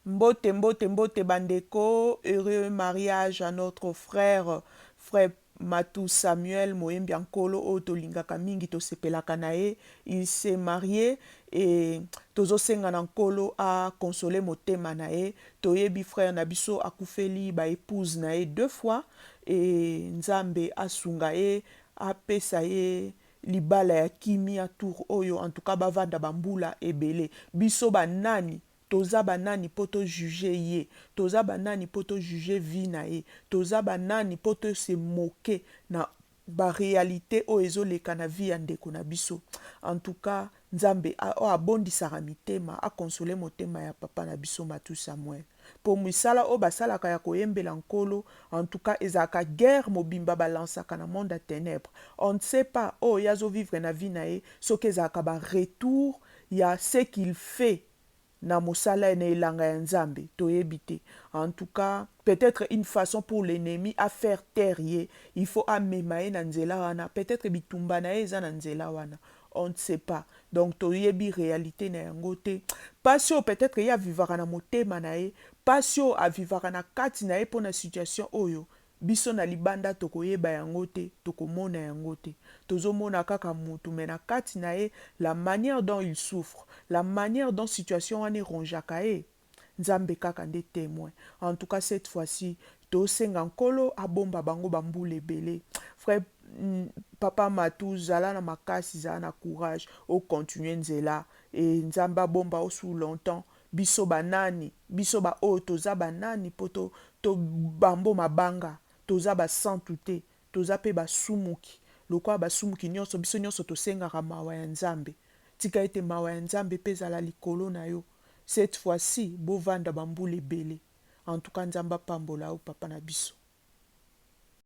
Mbote, mbote, mbote bandeko. Heureux mariage à notre frère, frère Matou Samuel, moyembi ya Nkolo oyo tolingaka mingi, tosepelaka na ye. Il s'est marié et tozosenga na Nkolo aconsoler motema na ye. Toyebi frère na biso akufeli baépouse na ye deux fois e Nzambe asunga ye, apesa ye libala ya kimia. Tour oyo, en tout cas, bavanda bambula ebele. Biso banani, toza banani mpo tojuger ye? Toza banani mpo tojuger vie na ye? Toza banani mpo tose moquer na baréalité oyo ezoleka na vie ya ndeko na biso? En tout cas, Nzambe oyo abondisaka mitema aconsoler motema ya papa na biso Matu Samuel, mpo misala oyo basalaka ya koyembela Nkolo, en tout cas, ezalaka guerre mobimba balansaka na monde ya ténèbre. On ne sait pas oyo ye azovivre na vie na ye, soki ezalaka baretour ya ce qu'il fait na mosala na elanga ya Nzambe, toyebi te. En tout cas, peut-être une façon pour l'ennemi à faire taire ye, il faut amema ye na nzela wana. Peut-être bitumba na ye eza na nzela wana, on ne sait pas. Donc toyebi réalité na yango te. Pasi oyo peut-être ye avivaka na motema na ye, pasi oyo avivaka na kati na ye mpo na situation oyo, biso na libanda tokoyeba yango te, tokomona yango te. Tozomona kaka mutu, mais na kati na ye, la manière dont il souffre, la manière dont situation wana erongeaka ye, Nzambe kaka nde témoin. En tout cas, cette fois-ci, tosenga Nkolo abomba bango bambula ebele. Frère papa Matu, zala na makasi, zala na courage, ocontinuer nzela e Nzambe abomba o sous longtemps. Biso banani, biso baoyo toza banani mpo tobambo mabanga? Toza basantu te, toza mpe basumuki lokola basumuki nyonso. Biso nyonso tosengaka mawa ya Nzambe. Tika ete mawa ya Nzambe mpe ezala likolo na yo. Cette fois-ci, bovanda bambula ebele. En tout cas, Nzambe apambola yo, papa na biso.